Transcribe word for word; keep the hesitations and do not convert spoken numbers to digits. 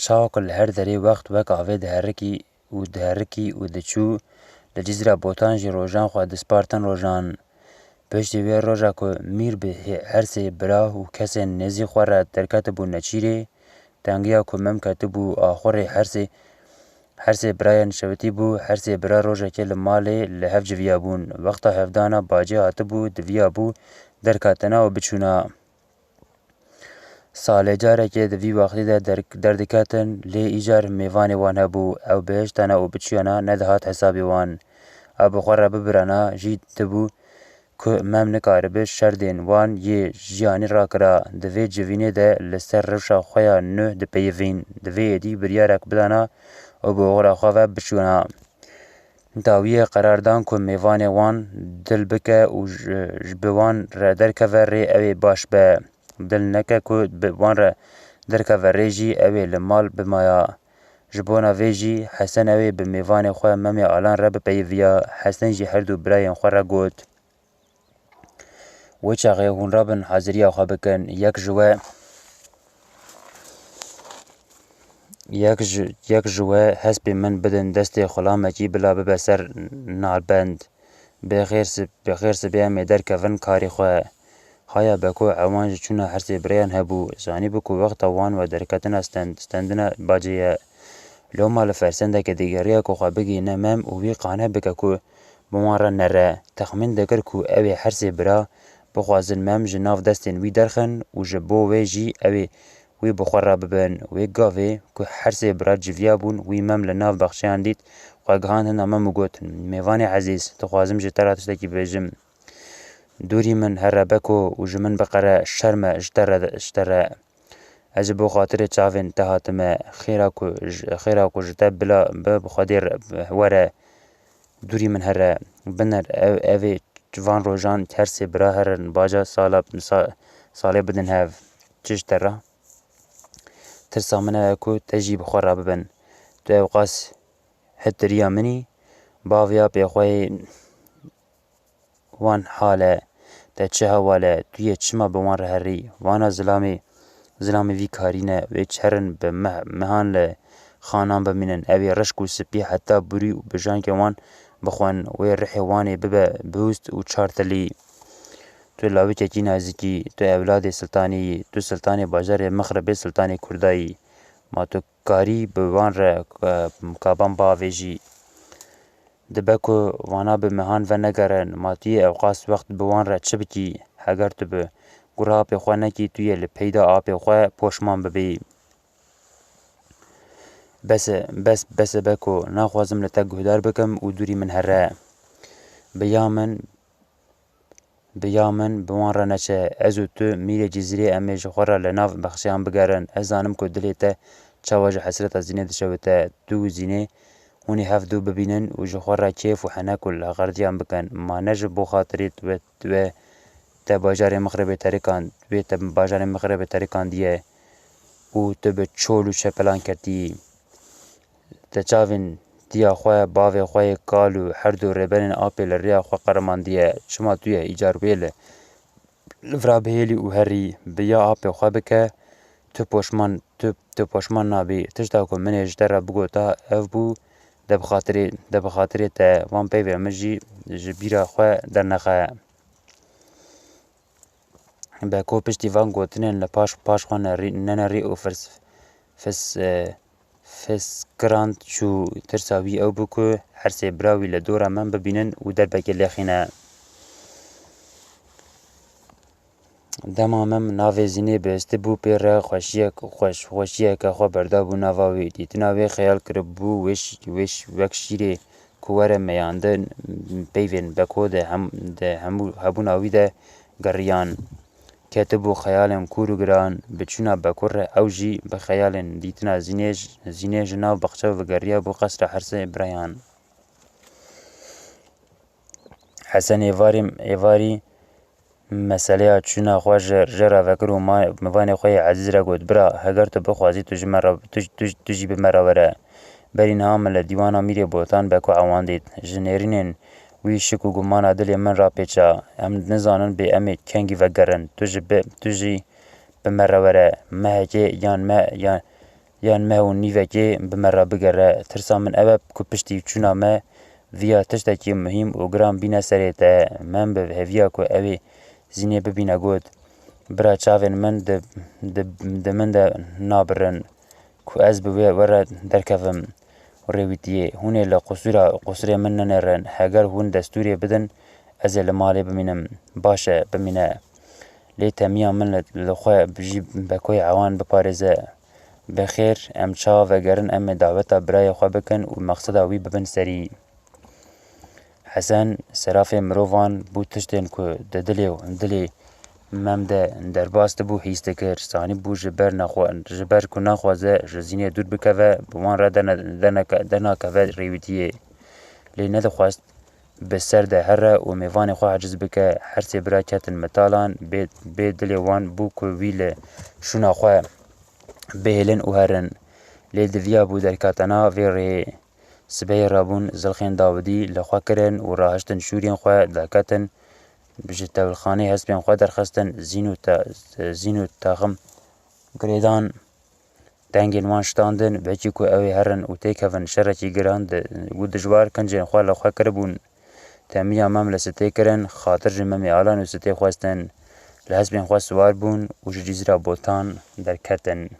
Çawa ku li her derê wext wek avê diherikî û diherikî û diçû, li Cizîra Botan jî rojan xwe dispartin rojan. Piştî wê roja ku mîr bi hê-, her sê bira û kesên nêzî xwe re derketibû neçîrê, tengiya ku Mem ketibû axurê her sê, her sê birayên şewitî bû, her sê bira rojekê li malê li hev civiyabûn. Wexta hevdana bacê hatibû, diviyabû derketina û biçûna. Salê carekê di vî wextî de der-, derdiketin, lê îcar mêvanê wan hebû, ew bihiştana û biçiyana nedihat hesabê wan. Ew bi xwe re bibirana jî dibû ku Mem nikaribe şerdên wan yê jiyanî rakira. Di vê civînê de li ser rewşa xwe ya nû dipeyivîn, di vê êdî biryarek bidana û bi oxira xwe ve biçûna. Dawiyê qerar dan ku mêvanê wan dil bike û ji, ji bi wan re derkeve rê ew ê baş be. Dil neke ku bi wan re derkeve rê jî ew ê li mal bimaya. Ji bona vê jî Hesen ew ê bi mêvanê xwe Memê Alan re bipeyiviya. Hesen jî her du birayên xwe re got. Wê çaxê hûn rabin haziriya xwe bikin. Yek ji we, yek ji, yek ji we hespê min bidin destê xulamekî bila bibe ser nalbend. Bi xêr sib-, bi xêr sibê em ê derkevin karê xwe. Haya Beko ewan ji çûna her sê birêyan hebû. Zanîbû ku wexta wan we derketina stend-, stendina bacê ye. Loma li fersendekê digeriya ku xwe bigihîne Mem û wî qane bike ku bi wan re nere. Texmîn dikir ku ew ê her sê bira bixwazin Mem ji nav destên wî derxin û ji bo wê jî ew ê wî bi xwe re bibin. Wê gavê ku her sê bira civiya bûn, wî Mem li nav bexçeyan dît, xwe gihand hina Mem û got, Mêvanê ezîz, dixwazim ji te re tiştekî bibêjim. Dûrî min here Beko û ji min biqere, şerm e ji te re, ji te re. Ez ji bo xatirê çavên te hatime, xêra ku ji, xêra ku ji te bila bi, bi Xwedê re, were, dûrî min here. Biner ev, ev ê van rojan her sê bira herin baca sala, sa-, salê bidin hev. Çi ji te re? Tirsa min ew e ku te jî bi xwe re bibin. Tu ewqas hitiriya min î, bavê apê xwe yê wan hal e, te çi heval e, tu yê çima bi wan re herî? Vana zilamê, zilamê vî karî ne, wê çerin bi meh-, mehan li xanan bimînin. Ew ê rişk û spî heta burî û bijankê wan bixwin, wê rihê wan ê bibe bihûst û çar tilî. Tu lawikekî nazikî, tu ewladê siltanê yî, tu siltanê bajarê Mixribê siltanê Kurda yî. Ma tu karî bi wan re, e, kaban biavêjî? Dibe ku vana bi mehan venegerin, ma tu yê ewqas wext bi wan re çi bikî? Heger tu bi gura apê xwe nekî, tu yê li peyda apê xwe poşman bibî. Bes e, bes, bes e Beko, naxwazim li te guhdar bikim û dûrî min here. Bi ya min, Bi ya min, bi wan re neçe. Ez û tu, mîrê Cizîrê, em ê ji xwe re li nav bexçeyan bigerin. Ez zanim ku dilê te çawa ji hesreta Zînê dişewite. Tu û Zînê, hûn ê hev du bibînin û ji xwe re kêf û henek û laqerdiyan bikin. Ma ne ji bo xatirê we, we te bajarê Mixribê terikand, wê te bajarê Mixribê terikandiye û tu bi çol û çepelan ketiyî. Te çavên diya xwe, bavê xwe yê kal û her du rêberên apê li rêya xwe qerimandiye. Çima tu ye îcar wê li, li vira bihêlî û herî bi ya apê xwe bike? Tu poşman, tu, tu poşman nabî. Tişta ku min ê ji te re bigota ev bû, de bi xatirê, de bi xatirê te van peyvên min jî ji bîra xwe dernexe. Beko piştî van gotinên li paş, paş xwe nerî-, nenerî û firs-, fis-, e, fiskirand çû. Tirsa wî ew bû ku her sê bira wî li dora Mem bibînin û derbekê lêxîne. Dema Mem navê Zînê bihistibû, pê re xweşiyek, xweş-, xweşiyeke xwe berdabû nava wî. Dîtina wê xeyal kiribû wê şî-, wê şî-, wek şîrê ku were meyandin, peyvên Beko di hem-, di hemû hebûna wî de geriyan. Ketibû xeyalên kûr û giran. Bi çûna Beko re ew jî bi xeyalên dîtina Zînê, Zînê ji nav baxçe vegeriyabû qesra her sê birayan. Hesen êvarî, êvarî meseleya çûna xwe ji, ji re vekir û ma-, mivanê xwe yê ezîz re got, Bira, heger tu bixwazî, tu ji me re, tu, tu, tu jî bi me re were. Berî niha min li dîwana Mîrê Botan Beko ewandît. Ji nêrînên wî şik û gumana dilê min rapêça. Em nizanin bê em ê kengî vegerin. Tu ji bi, tu jî bi me re were. Mehekê yan me, yan, yan meh û nîvekê bi me re bigere. Tirsa min ew e ku piştî çûna me viya tiştekî muhîm û giran bîne serê te. Mem bi hêviya ku ew ê Zînê bibîne got, "Bira çavên min di, di, di min de nabirin ku ez bi wê we re derkevim." Rêwîtiyê, "Hûn ê li qusûra, qusûrê min nenêrin. Heger hûn destûrê bidin, ez ê li malê bimînim." "Baş e, bimîne. Lê temiya min li, li xwe jî Bekoyê Ewan biparêze. Bi xêr, em çawa vegerin, em ê daweta birayê xwe bikin û mexseda wî bibin serî." Hesen, serafê mirovan bû tiştên ku di dilê, dilê Mem de derbas dibû hîs dikir. Sanî bû ji ber nexwe-, ji ber ku naxwaze ji Zînê dûr bikeve, bi wan re dene-, deneke-, denakeve rêwîtiyê. Lê nedixwest bi ser de here û mêvanê xwe aciz bike. Her sê bira ketin mitalan, bê, bê dilê wan bû ku wî li şûna xwe bihêlin û herin. Lê diviya bû derkatena vê rêyê. Sibehê rabûn zilxên dawidî li xwe kirin û rahiştin şûrên xwe daketin, ji tewilxanê hespên xwe derxistin, zîn û ta-, zîn û taxim girêdan, dengên wan şitandin, wekî ku ew ê herin û têkevin şerekî giran di-, û dijwar kincên xwe li xwe kiribûn. Temiya Mem li sitê kirin, xatir ji Memê Alan û sitê xwestin. Li hespên xwe siwar bûn û ji Cizîra Botan derketin.